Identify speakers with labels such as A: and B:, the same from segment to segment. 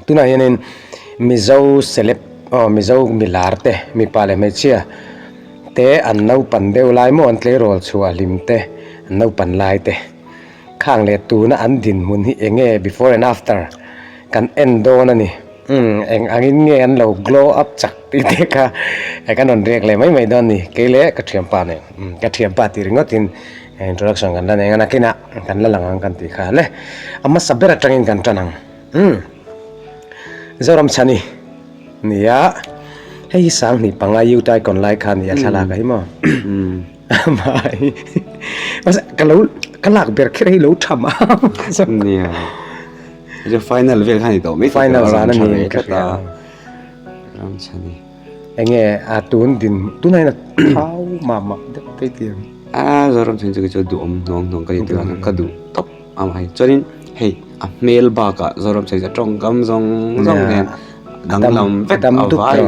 A: Tunah hianin Mizo celeb aw Mizo milar te mipa leh hmeichhia te an naupan deuh lai maw an tleirawl chhuah hlim te an naupan lai te khang leh tuna an dinhmun hi eng nge before and after kan en dawn a ni umm eng angin nge an lo glow up chak tih te kha kan rawn riak leh mai mai dawn a ni kei leh ka thianpa nen umm ka thianpa tih ringawtin introduction kan la nei ang a nakinah kan la lang ang kan tih kha le a hmasa ber atangin kan tan ang. Umm Zoram chhani nia hei hi sanghnih panga youth icon lai kha nia thlalak a hi maw mai mahse ka lo ka lak ber kher hi lo tha mah
B: nia chu final vel kha ni tawh mai
A: final zan a ni ka hria
B: ram chhani
A: enge a tun din tunah hian a thau mah mah deuh te ti ang
B: a Zoram chhani chu kei chu duhawm hnawng hnawng ka ni tih ka duh tawp. Amah hi chuanin hei a hmel bakah Zoram chhei chu a tawngkam zawng zawng nen danglam vek a vai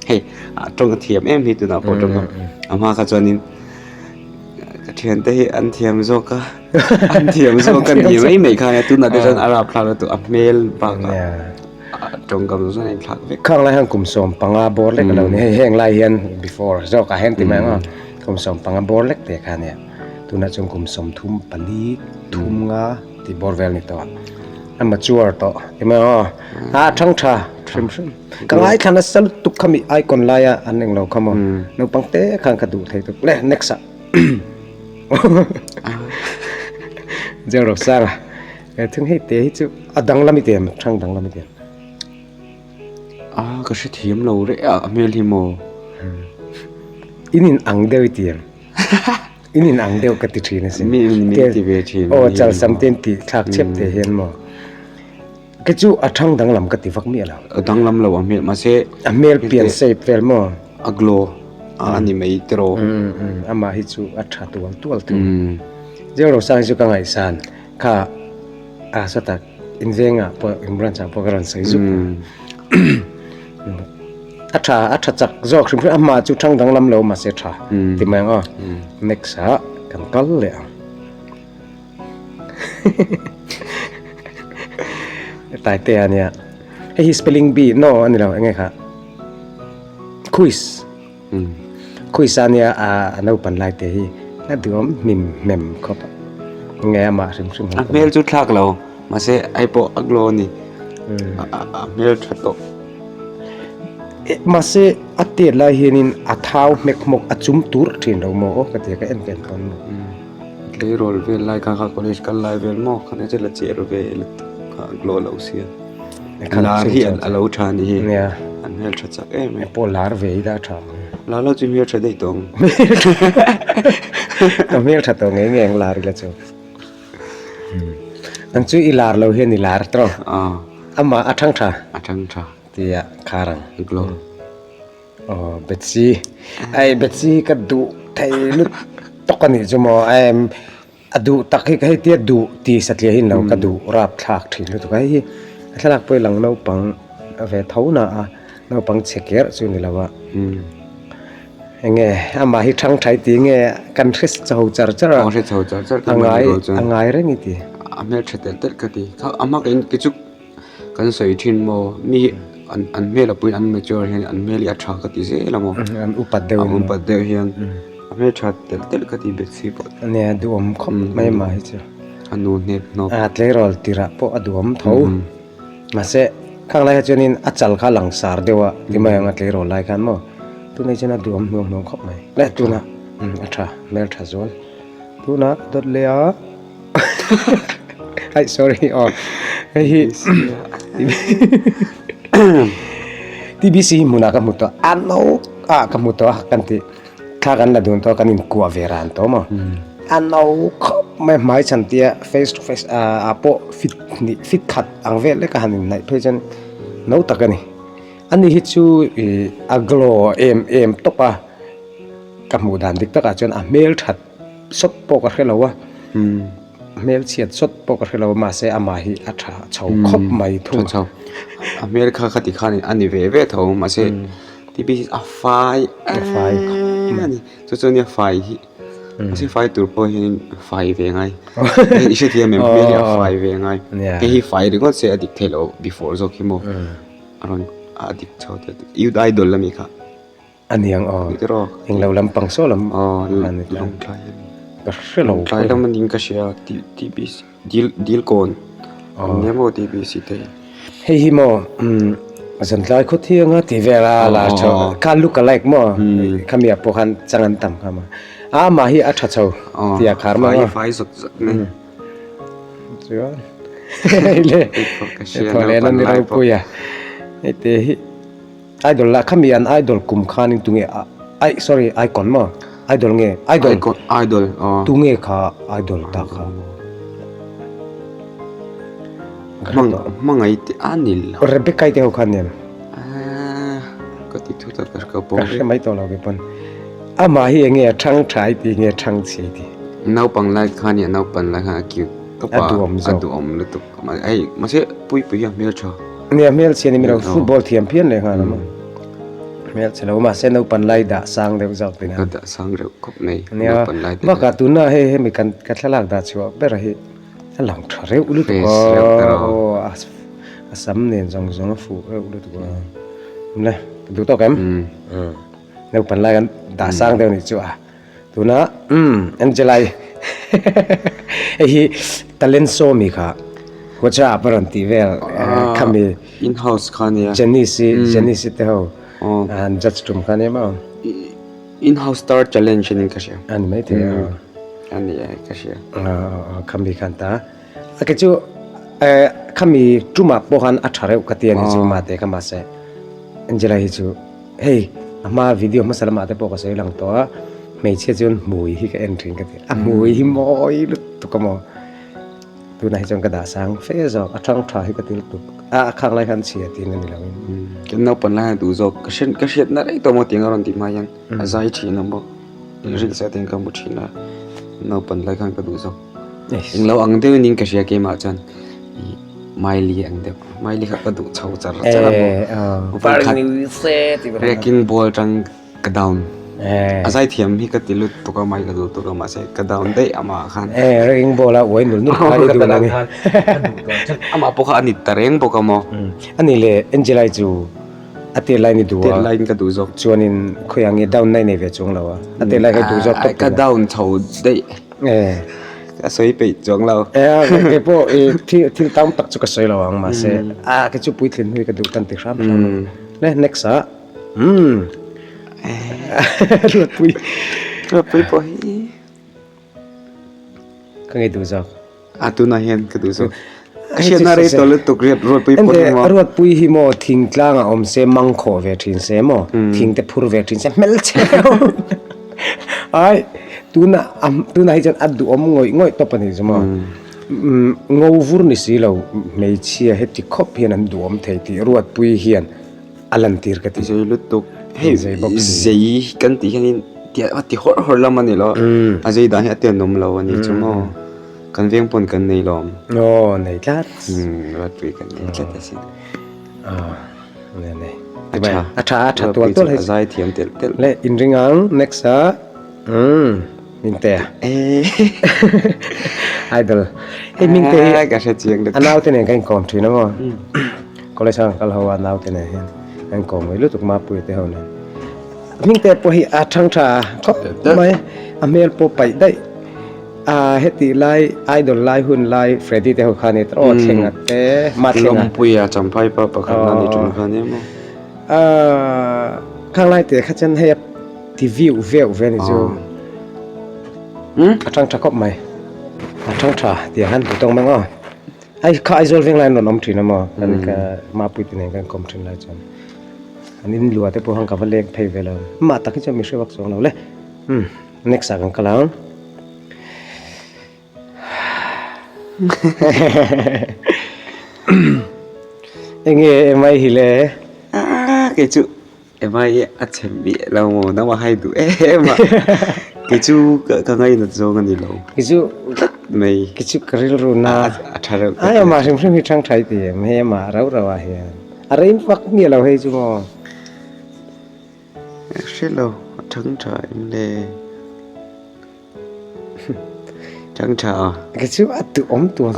B: hei a tawng a thiam em hi tunah pawh tawngkam a hma kha chuanin ka thiante hi an thiam zawk a an thiam zawk a ni mai mai kha nia tunah te chuan a rapthlak lutuk a hmel bakah a tawngkam zawng zawng a inthlak vek.
A: Khang lai hian kum 15 bawr lek a lo ni hei heng lai hian before zawkah hian ti mai ang a kum 15 bawr lek te kha nia. Tunah chuan kum 34 thum nga tih bawr vel a ni tawh a, a mature tawh ti mai ang aw, a thang tha hrim hrim. Ka ngaithla nasa lutuk kha mi icon laia an englo kha maw naupang te khan ka duh thei tuk le next ah Zero Sanga he thing hei te hi chu a danglam i ti em thang danglam i ti em.
B: A ka hrethiam lo reh a a hmel hi maw.
A: In in ang deuh i ti em. In in ang deuh ka ti thin asin.
B: Mi in min ti ve thin.
A: Aw chalsam te in tih thlak chep te hian maw. Kei chu a thang danglam ka ti vak miah lo.
B: A danglam lo a hmel mahse.
A: A hmel pian shape vel maw.
B: A glow a ni mai tiraw.
A: Amah hi chu a tha tual tual thung. Zero Rosang hi chu ka ngaihsan kha a sawtak in vengah pawh in branch ah pawh ka rawn sawi zuk. A tha a tha chak zawk hrim hrim a hma chu thang danglam lo mahse tha ti mai ang aw next ah kan kal leh ang taite a nia hei hi spelling bee no a ni lo eng nge kha quiz quiz a nia a naupan lai te hi a duhawm hnim hnem khawp a nge amah hrim hrim
B: a hmel chu thlak lo mahse ai pawh a glow a ni a hmel tha tawh.
A: Mahse a tet lai hianin a thau hmek hmawk a chum tur thin lo maw aw ka ti a ka en ka en tawn maw.
B: Tleirawl vel lai kha kha college kal lai vel maw kha chu la cher ve lutuk kha a glow lo sia. Lar hi a lo tha ni hi.
A: Nia.
B: An hmel tha chak em em.
A: Pawh lar ve i dah tha ang.
B: Lar lo chu hmel tha daih tawh ang.
A: Ka hmel tha tawh ngei ngei ang lar ila chu. Ang chu i lar lo hian i lar tawh. Amah a thang tha.
B: A thang tha.
A: Tia kharang.
B: Glow.
A: Aw Betsy. Ai Betsy ka duh thei lut tawk a nih chu maw. Ai a duh tak hi ka hei tia duh ti satliah hi ni lo ka duh rap thlak thin lutuk a. Hei hi a thlalak pawh hi lang naupang ve tho na a naupang chhe ker chu ni lo a. Enge amah hi thang thai ti nge kan hre chho char char a.
B: Aw hre chho char char
A: a ngai a ngai reng i ti.
B: A hmel tha telh telh ka ti. Kha a hma ka chu Kan sawi thin maw? Mi hi an an hmel a puiin an mature hian an hmel hi a tha ka ti zel a maw?
A: An upat deuh
B: An upat deuh hian a hmel tha telh telh ka ti bet si pawh.
A: Nia duhawm khawp mai mah hi chu.
B: A nu hnep hnawp.
A: A tleirawl tirah pawh a duhawm tho. Mahse khang lai kha chuanin a chal kha a langsar deuh a ti mai ang a tleirawl lai khan maw? Tunah hi chuan a duhawm hnuang hnuang khawp mai. Le tunah a tha hmel tha zual. Tunah dawt leh a. Ai sorry aw hei hi TBC hi hmunah ka hmu tawh a no ah ka hmu tawh a kan tih thla kan la dun tawh a kan inkuah ve ran tawh maw a no khawp mai hmai chhan tia face to face ah pawh fit hnih fit khat ang vel lek a han inhnaih phei chuan no tak a ni ani hi chu ih a glow em em tawp a ka hmuh dan dik takah chuan a hmel that. Sawt pawh ka hre lo a, hmel chhiat sawt pawh ka hre lo a mahse amah hi a tha chho khawp mai thung.
B: Tha chho. A hmel kha khati khan a ni ve ve tho mahse TB hi a fai
A: a fai
B: a ni. Chu chuan nia fai hi. Mahse fai tur pawh hianin fai ve ngai. Hei i hrethiam em hmel hi a fai ve ngai. Hei hi fai ringawt se a dik theih loh before zawk hi maw a rawn a dik chho ta Youth Idol ami kha.
A: A niang aw. Englo lampang saw lam
B: Lawngtlai ami. Ka hre lo. Lawngtlai lam a ning ka hria TBC dil dilkawn nia maw TBC te hi.
A: Hei hi maw zantlai khaw thianga tih vel a lar chho kha look alike maw khami ah pawh khan chang an tam kha maw a amah hi a tha chho tih a khar maw
B: fai fai zawt zawt mai
A: chuan hei le thaw leh na ni ropui a hei te hi Idol lah khami an idol kum khanin tunge ai sorry icon maw idol nge idol
B: icon idol aw
A: tunge kha idol ta kha
B: hmang hmangai te a ni lo
A: Rebecca te ho khan nen
B: ka ti thu tak ka pawh
A: ka hre mai tawh lo ke pawn amah hi enge a thang thai ti nge thang chhi ti
B: naupang lai khan a naupan lai khan a cute
A: a duhawm
B: zawk a duhawm lutuk hei mahse pui pui hi a hmeltha
A: Nia hmelchhia ni milo football thiam phian leh nghal a maw. Hmelchhe lo mahse naupan lai dah sang deuh zawk tina.
B: Ka dah sang reuh khawp mai
A: Nia
B: naupan lai te.
A: Bakah tuna hei hemi kan ka thlalak dah chhuah ber hi a lang tha reuh lutuk
B: Fresh reuh ta rawh.
A: Aw a sam nen zawng zawng a fuh reuh lutuk a. Le ka duh tawk em? Naupan lai kan dah sang deuh nih chu a. Tuna umm Angelai hei hi talent show mi kha WhatsApp a rawn tih vel khami
B: in house kha nia
A: Janice i Janice te ho an judge tum kha nia maw
B: in house star challenge anin ka hria
A: ani mai thei a
B: ani e ka hria
A: khami khan ta a ke chu khami tumah pawh khan a tha reuh ka ti ani chu mate kha mahse Angelai hi chu Hei a hma video hmasa lamah te pawh ka sawi lang tawh a, hmeichhia chuan hmui hi ka en thin ka ti, a hmui hi mawi lutuk a maw, tunah hi chuan ka dah sang fe zawk, a thang tha hi ka ti lutuk, a a khak lai khan chhia tih na ni lo in.
B: Kan naupang lai hian duh zawk, ka hriat ka hriat na rei tawh maw tiang a rawn ti hma hian a zai thin a maw, reels ah te hian ka hmu thin a, naupang lai khan ka duh zawk. Englo ang deuhin in ka hria keimah chuan ih Miley ang deuh Miley kha ka duh chho char char a maw vawikhat wrecking ball tang ka down a zaithiam hi ka ti lut tuk a mai ka duh tuk a mahse ka down daih amah khan
A: wrecking ball a uai nul nul kha i duh lo ni
B: amah pawh kha a ni ta reng bawk a maw
A: ani le Angelai chu a tir lai ni duh a
B: tir laiin ka duh zawk
A: chuanin khawiah nge down na i nei ve chuang lo a a tir lai kha i duh zawk tawp
B: ka down chho daih Ka sawi peih chuang lo.
A: Kei pawh thil thil tam tak chu ka sawi lo ang mahse a kei chu puitlin hui ka duh tan ti hram hram a. Le next ah umm Ruatpui.
B: Ruatpui pawh hi.
A: Ka ngei duh zawk.
B: A tunah hian ka duh zawk. Ka hriatna rei tawh lutuk riat Ruatpui pawh hi maw.
A: Ruatpui hi maw thingtlangah awm se mangkhawh ve thin se maw thing te phur ve thin se hmelchhe ai tuna tunah hi chuan a duhawm ngawih ngawih tawp a ni chu maw ngo vur ni si lo hmeichhia heti khawp hian an duhawm thei tih Ruatpui hian a lantir ka ti.
B: Zei lutuk hei zei kan tih hianin a ti hawrh hawrh lam a ni lo a zei dan hi a tianawm lo a ni chu maw. Kan veng pawn kan nei lawm.
A: Aw nei tlat.
B: Umm Ruatpui kan nei tlat asin.
A: Aw nei nei. A tha. A tha a tha tual tual
B: hei. A zai thiam telh telh.
A: Le inring ang next ah umm Mingte a. Idol. Hei Mingte hi
B: ka hre chiang
A: lutuk. A naute nen kan inkawm thin a maw. College ah kan kal ho a naute nen hian kan inkawm ngei lutuk Mapuia te ho nen. Mingte pawh hi a thang tha khawp mai a hmel pawh paih daih. A heti lai idol lai hun lai Freddy te ho kha ni aw thleng a te ma thleng a.
B: Lawmpuia Champhai pa pakhat na ni tum kha ni maw.
A: A khang lai te kha chuan hei a ti viu veu ve ni chu. A thang tha khawp mai. A thang tha tiang han hmu tawng mang aw. Ai kha Aizawl veng lai an rawn awm thin a maw kan ka mapui te nen kan kawm thin lai chuan an in lua te pawh khan ka va leng phei ve lo. Amah tak hi chuan mi hre vak chuang lo le. Next ah kan kal ang. Enge emai hi le?
B: Ah, kei chu emai hi a chhe miah lo maw nangmah hai duh em a. Kei chu ka ngainat zawng a ni lo.
A: Kei chu
B: tlat mai.
A: Kei chu ka rilru na.
B: A tha reuh.
A: Ai amah hrim hrim hi thang thai ti em hei amah rau rau ah hian. A rei vak miah lo hei chu maw.
B: Hre lo, a thang tha em le? Chang tha a.
A: Ka chu a duh awm tual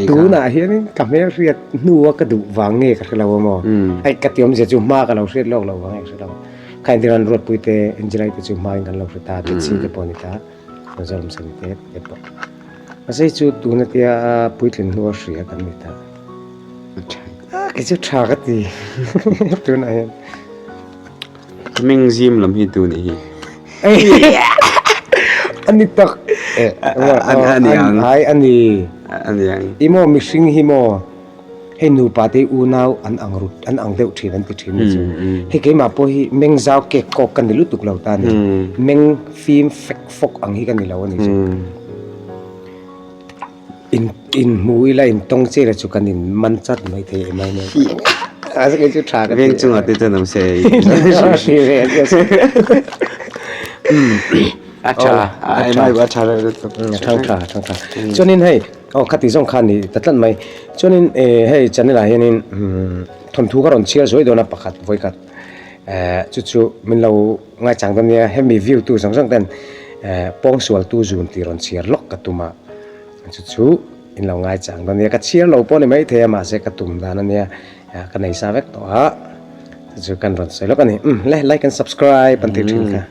A: tunah hianin ka hmel hriat hnua ka duh vang nge ka hre lo a maw. Hei ka ti awmzia chu hma ka lo hriat lawk loh vang nge ka hre lo. Kha entir an Ruatpui te Angelai te chu hmain kan lo hre ta, Betsy te pawh a ni ta, Zoramsani te te pawh. Mahse hei chu tuna tia puitlin hnua hria kan ni ta. Kei chu tha ka ti tunah hian.
B: Hming zim lam hi tu nih hi.
A: Ani tak. Ani ang. Ai ani.
B: Ani ang.
A: I maw mihring hi maw hei nupa te unau an ang rut an ang deuh thin an ti thin ni chu. Hei keimah pawh hi meng zau kek kawk ka ni lutuk lo ta ni. Meng fim fek fawk ang hi ka ni lo ani chu. In in hmu ila in tawng che ila chu kan in man chat mai thei em ai mai. A se kei chu tha ka ti.
B: Veng chungah te chuan awm se. A tha a tha a tha
A: a thang tha a thang tha. Chuanin hei aw khati zawng kha ni ta tlat mai. Chuanin hei channel ah hianin thawnthu ka rawn chhiar zuai dawn a pakhat vawikhat chu chu min lo ngaichang dawn nia hemi view tu zawng zawng ten pawngsual tu zun tih rawn chhiar lawk ka tum a. Chu chu in lo ngai chang dawn nia, ka chhiar lo pawh ni maithei a mahse ka tum dan a nia, ka nei sa vek tawh a, chu chu kan rawn sawi lawk a ni. Umm le like and subscribe an tih thin kha,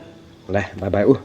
A: le bye bye u.